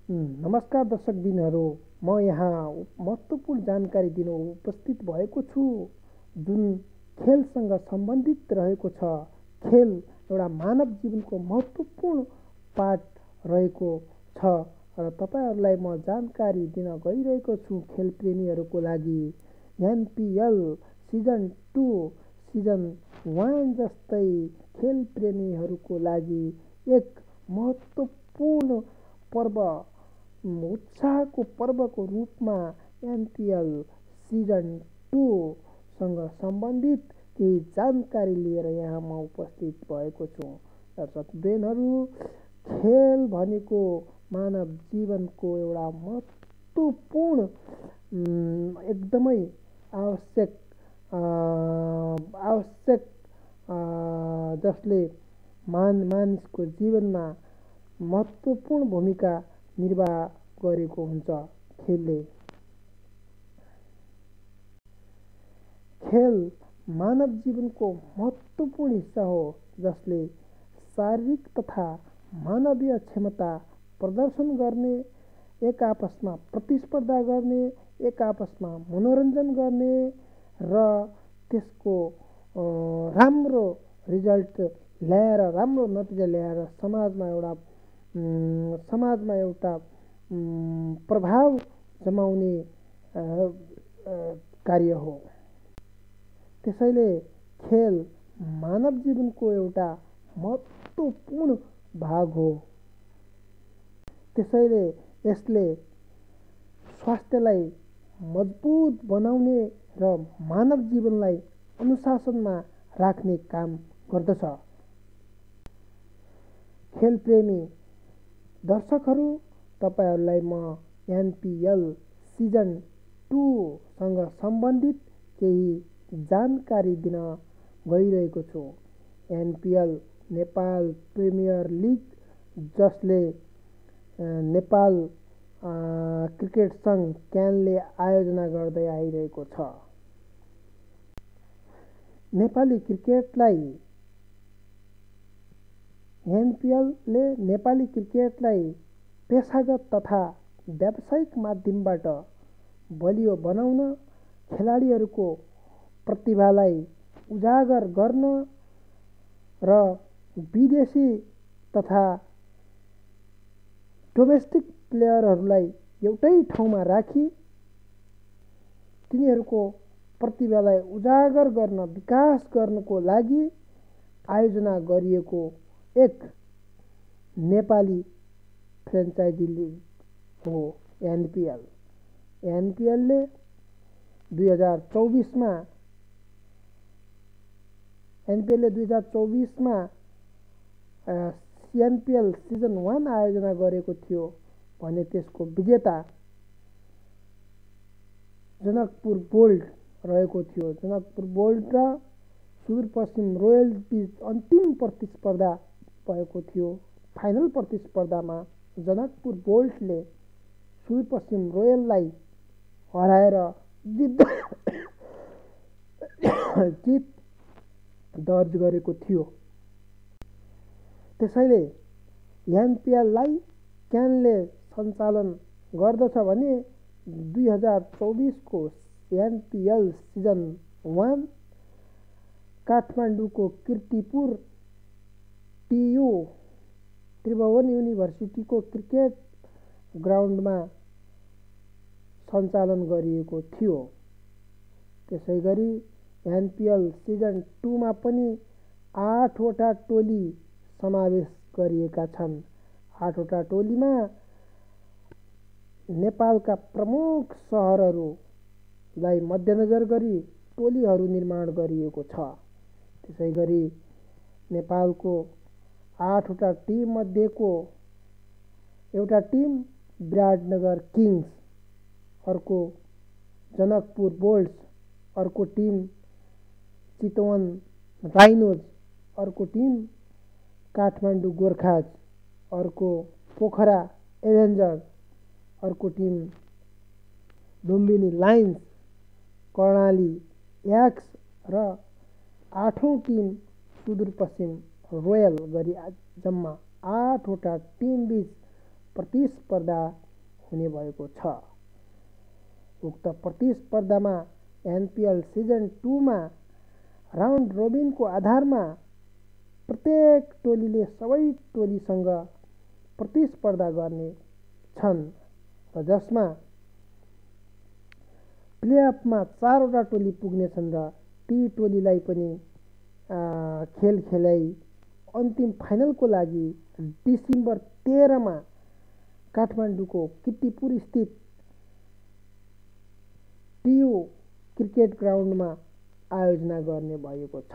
नमस्कार दर्शकबिनहरू, म यहाँ महत्त्वपूर्ण जानकारी दिन उपस्थित भएको छु जुन खेलसँग सम्बन्धित रहेको छ। खेल एउटा मानव जीवनको महत्त्वपूर्ण पार्ट रहेको छ र तपाईहरुलाई म जानकारी दिन गइरहेको छु खेल प्रेमीहरूको लागि। एनपीएल सिजन 2 सिजन 1 जस्तै खेल प्रेमीहरूको लागि एक महत्त्वपूर्ण पर्व, उत्साहको पर्वको रूपमा एनपीएल सिजन 2 सँग सम्बन्धित केही जानकारी लिएर यहाँ म उपस्थित भएको छु। दर्शकवृन्दहरू, खेल भनेको मानव जीवनको एउटा महत्त्वपूर्ण एकदमै आवश्यक जसले मानिसको जीवनमा महत्त्वपूर्ण भूमिका निर्वाह गरेको हुन्छ। खेल मानव जीवनको महत्त्वपूर्ण हिस्सा हो जसले शारीरिक तथा मानवीय क्षमता प्रदर्शन गर्ने, एक आपसमा प्रतिस्पर्धा गर्ने, एक आपसमा मनोरञ्जन गर्ने र त्यसको राम्रो रिजल्ट ल्याएर, राम्रो नतिजा ल्याएर समाजमा एउटा प्रभाव जमाउने कार्य हो। त्यसैले खेल मानव जीवनको एउटा महत्त्वपूर्ण भाग हो। त्यसैले यसले स्वास्थ्यलाई मजबुत बनाउने र मानव जीवनलाई अनुशासनमा राख्ने काम गर्दछ। खेलप्रेमी दर्शकहरू, तपाईहरुलाई म एनपीएल सिजन 2 सँग सम्बन्धित केही जानकारी दिन गइरहेको छु। एनपीएल नेपाल प्रिमियर लिग, जसले नेपाल क्रिकेट संघ क्यानले आयोजना गर्दै आइरहेको छ। नेपाली क्रिकेटलाई एनपीएलले नेपाली क्रिकेटलाई पेशागत तथा व्यावसायिक माध्यमबाट बलियो बनाउन, खेलाडीहरूको प्रतिभालाई उजागर गर्न र विदेशी तथा डोमेस्टिक प्लेयरहरूलाई एउटै ठाउँमा राखी तिनीहरूको प्रतिभालाई उजागर गर्न, विकास गर्नको लागि आयोजना गरिएको एक नेपाली फ्रेन्चाइजी लिग हो एनपीएल। एनपीएलले 2024 मा एनपीएल सिजन 1 आयोजना गरेको थियो भने त्यसको विजेता जनकपुर बोल्ट रहेको थियो। जनकपुर बोल्ट र सुदूरपश्चिम रोयल बीच अन्तिम प्रतिस्पर्धा भएको थियो। फाइनल प्रतिस्पर्धामा जनकपुर बोल्टले सुदूरपश्चिम रोयललाई हराएर जित दर्ज गरेको थियो। त्यसैले एनपीएललाई क्यानले सञ्चालन गर्दछ भने 2024 को एनपीएल सिजन 1 काठमाडौँको कीर्तिपुर टीयू त्रिभुवन युनिभर्सिटीको क्रिकेट ग्राउन्डमा सञ्चालन गरिएको थियो। त्यसैगरी एनपीएल सिजन 2 मा पनि 8 वटा टोली समावेश गरिएका छन्। 8 वटा टोलीमा नेपालका प्रमुख सहरहरूलाई मध्यनजर गरी टोलीहरू निर्माण गरिएको छ। त्यसैगरी नेपालको 8 वटा टिम मध्येको एउटा टिम विराटनगर किङ्स, अर्को जनकपुर बोल्ट्स, अर्को टिम चितवन राइनोज, अर्को टिम काठमाडौँ गोर्खाज, अर्को पोखरा एभेन्जर्स, अर्को team Lumbini Lions, Karnali x र 8औं टिम सुदूरपश्चिम रोयल गरी जम्मा 8 वटा टिम बीच प्रतिस्पर्धा हुने भएको छ। उक्त प्रतिस्पर्धामा एनपिएल सिजन 2 मा राउन्ड रोबिनको आधारमा प्रत्येक टोलीले सबै टोलीसँग प्रतिस्पर्धा गर्ने छन् र जसमा प्लेअफमा 4वटा टोली पुग्नेछन् र ती टोलीलाई पनि खेल खेलाइ अन्तिम फाइनलको लागि डिसेम्बर 13 मा काठमाडौँको किर्तिपुर स्थित टियु क्रिकेट ग्राउन्डमा आयोजना गर्ने भएको छ।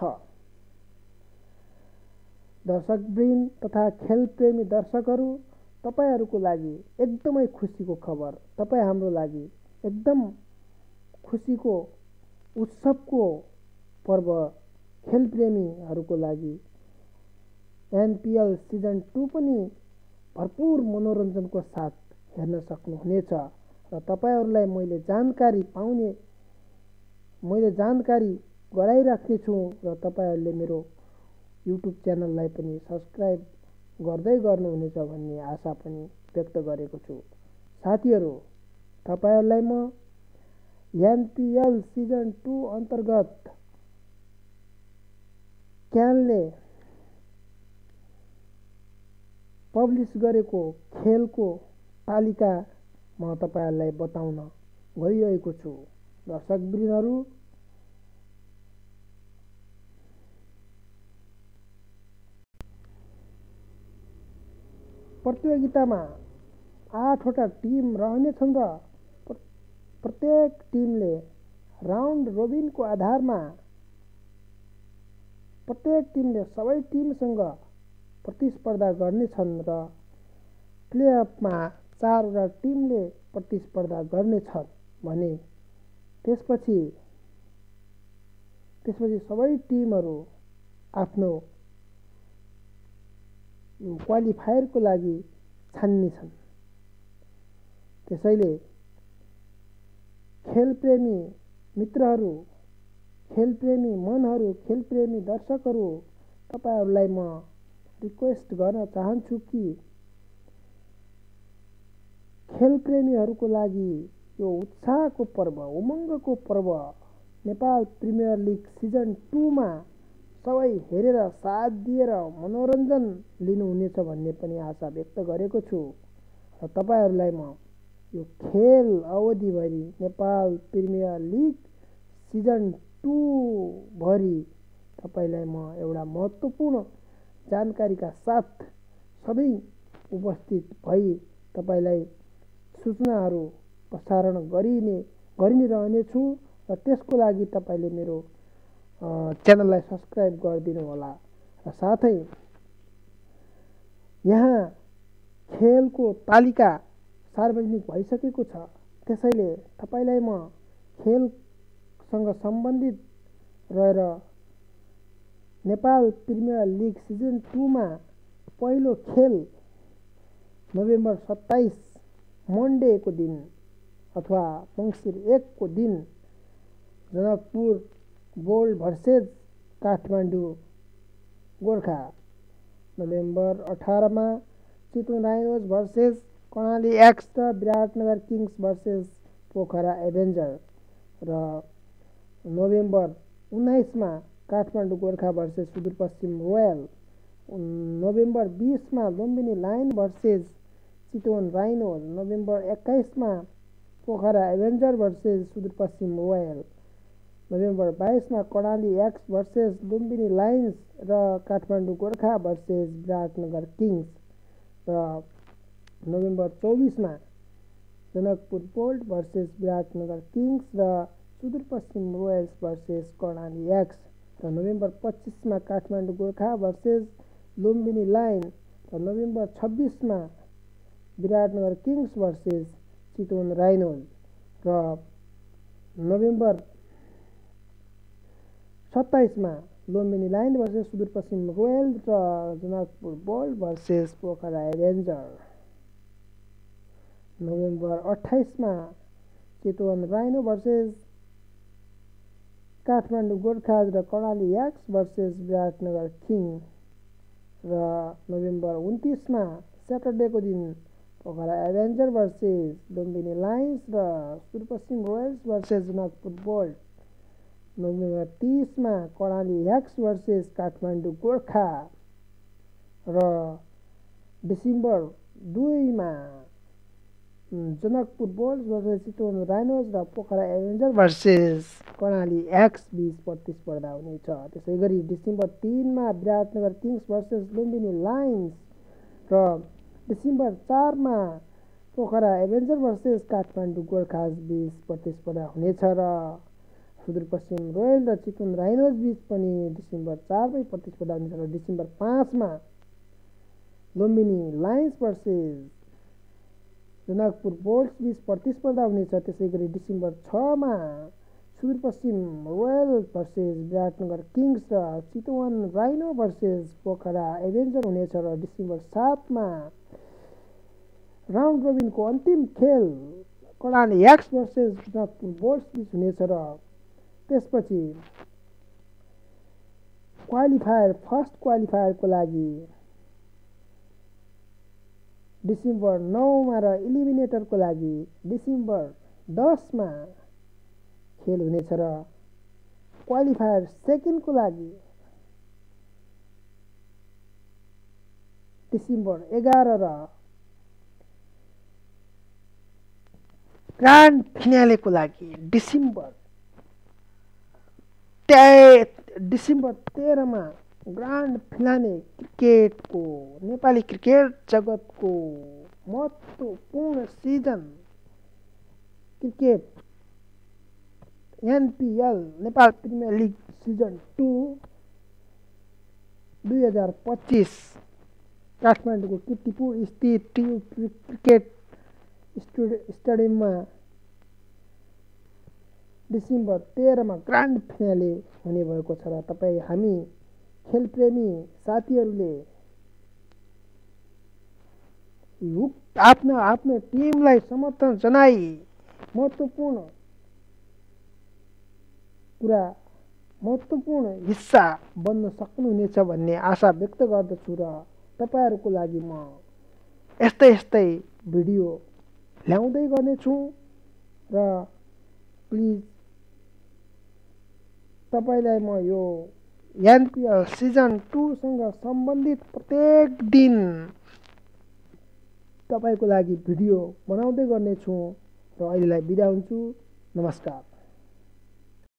दर्शकवृन्द तथा खेलप्रेमी दर्शकहरू, तपाईहरूको लागि एकदमै खुसीको खबर। तपाईँ हाम्रो लागि एकदम खुसीको उत्सवको पर्व। खेलप्रेमीहरूको लागि एनपिएल सिजन 2 पनि भरपुर मनोरञ्जनको साथ हेर्न सक्नुहुनेछ र तपाईहरूलाई मैले जानकारी गराइराख्नेछु र तपाईँहरूले मेरो युट्युब च्यानललाई पनि सब्सक्राइब गर्दै गर्नुहुनेछ भन्ने आशा पनि व्यक्त गरेको छु। साथीहरू, तपाईँहरूलाई म एनपिएल सिजन 2 अन्तर्गत क्यानले पब्लिस गरेको खेलको तालिका म तपाईँहरूलाई बताउन गइरहेको छु। दर्शकवृन्दहरू, प्रतियोगितामा 8वटा टिम रहनेछन् र प्रत्येक टिमले राउन्ड रोबिनको आधारमा प्रत्येक टिमले सबै टिमसँग प्रतिस्पर्धा गर्नेछन् र प्लेअफमा 4वटा टिमले प्रतिस्पर्धा गर्नेछन् भने त्यसपछि सबै टिमहरू आफ्नो क्वालिफायरको लागि छान्नेछन्। त्यसैले खेलप्रेमी मित्रहरू, खेलप्रेमी मनहरू, खेलप्रेमी दर्शकहरू, तपाईँहरूलाई म रिक्वेस्ट गर्न चाहन्छु कि खेलप्रेमीहरूको लागि यो उत्साहको पर्व, उमङ्गको पर्व नेपाल प्रिमियर लिग सिजन 2 मा सबै हेरेर साथ दिएर मनोरञ्जन लिनुहुनेछ भन्ने पनि आशा व्यक्त गरेको छु र तपाईँहरूलाई म यो खेल अवधिभरि नेपाल प्रिमियर लिग सिजन 2 भरि तपाईँलाई म एउटा महत्त्वपूर्ण जानकारीका साथ सधैँ उपस्थित भई तपाईँलाई सूचनाहरू प्रसारण गरि रहनेछु र त्यसको लागि तपाईँले मेरो च्यानललाई सब्सक्राइब गरिदिनु होला र साथै यहाँ खेलको तालिका सार्वजनिक भइसकेको छ। त्यसैले तपाईँलाई म खेलसँग सम्बन्धित रहेर नेपाल प्रिमियर लिग सिजन 2 मा पहिलो खेल नोभेम्बर 27 मन्डेको दिन अथवा मङ्सिर 1 को दिन Janakpur bold versus Kathmandu Gorkha, November 18 मा Chitwan rhinos versus Karnali x र Biratnagar kings versus Pokhara avenger र नोभेम्बर 19 मा Kathmandu Gorkha versus Sudurpashchim royal, November 20 मा Lumbini lion versus Chitwan rhinos, November 21 मा Pokhara avenger versus Sudurpashchim royal, November 22 मा Karnali yaks versus Lumbini lions र काठमाडौँ गोर्खा भर्सेस विराटनगर किङ्स र नोभेम्बर 24 मा Janakpur bolt versus Biratnagar kings र Sudurpashchim royals versus Karnali x र नोभेम्बर 25 मा काठमाडौँ गोर्खा भर्सेस लुम्बिनी लायन र नोभेम्बर 26 मा Biratnagar kings versus Chitwan rhinos र नोभेम्बर 27 मा Lumbini lion versus Sudurpashchim royal र Janakpur bolt versus Pokhara avenger, November 28 मा चितवन राइनो भर्सेस काठमाडौँ गोर्खा र Karnali yaks versus Biratnagar king र नोभेम्बर 29 मा स्याटरडेको दिन Pokhara avenger versus Lumbini lions र Sudurpashchim royals versus Janakpur bolt. November 30 मा कर्णाली ह्याक्स भर्सेस काठमाडौँ गोर्खा र डिसेम्बर 2 मा Janakpur bolt versus Chitwan rhinos र Pokhara avenger versus Karnali yaks बीच प्रतिस्पर्धा हुनेछ। त्यसै गरी डिसेम्बर 3 मा Biratnagar kings versus Lumbini lions र डिसेम्बर 4 मा पोखरा एभेन्जर भर्सेस काठमाडौँ गोर्खा बीच प्रतिस्पर्धा हुनेछ र सुदूरपश्चिम रोयल र चितवन राइनोज बीच पनि डिसेम्बर 4 मै प्रतिस्पर्धा हुनेछ र डिसेम्बर 5 मा Lumbini lions versus Janakpur bolts बीच प्रतिस्पर्धा हुनेछ। त्यसै गरी डिसेम्बर 6 मा Sudurpashchim royal versus Biratnagar kings र Chitwan rhino versus Pokhara avenger हुनेछ र डिसेम्बर 7 मा राउन्ड रोबिनको अन्तिम खेल Karnali yaks versus Janakpur bolts बीच हुनेछ र त्यसपछि फर्स्ट क्वालिफायरको लागि डिसेम्बर 9 मा र इलिमिनेटरको लागि डिसेम्बर 10 मा खेल हुनेछ र क्वालिफायर सेकेन्डको लागि डिसेम्बर 11 र ग्रान्ड फिनालेको लागि डिसेम्बर 13 मा ग्रान्ड फिनाले क्रिकेटको नेपाली क्रिकेट जगतको महत्त्वपूर्ण season cricket NPL Nepal premier league season 2 2025 काठमाडौँको कीर्तिपुर स्थित क्रिकेट स्टेडियममा डिसेम्बर 13 मा ग्रान्ड फिनाले हुने भएको छ र हामी खेलप्रेमी साथीहरूले आफ्नो टिमलाई समर्थन जनाई महत्त्वपूर्ण हिस्सा बन्न सक्नुहुनेछ भन्ने आशा व्यक्त गर्दछु र तपाईँहरूको लागि म यस्तै भिडियो ल्याउँदै गर्नेछु र प्लिज तपाईँलाई म यो एनपिएल सिजन 2 सँग सम्बन्धित प्रत्येक दिन तपाईँको लागि भिडियो बनाउँदै गर्नेछु र अहिलेलाई बिदा हुन्छु। नमस्कार।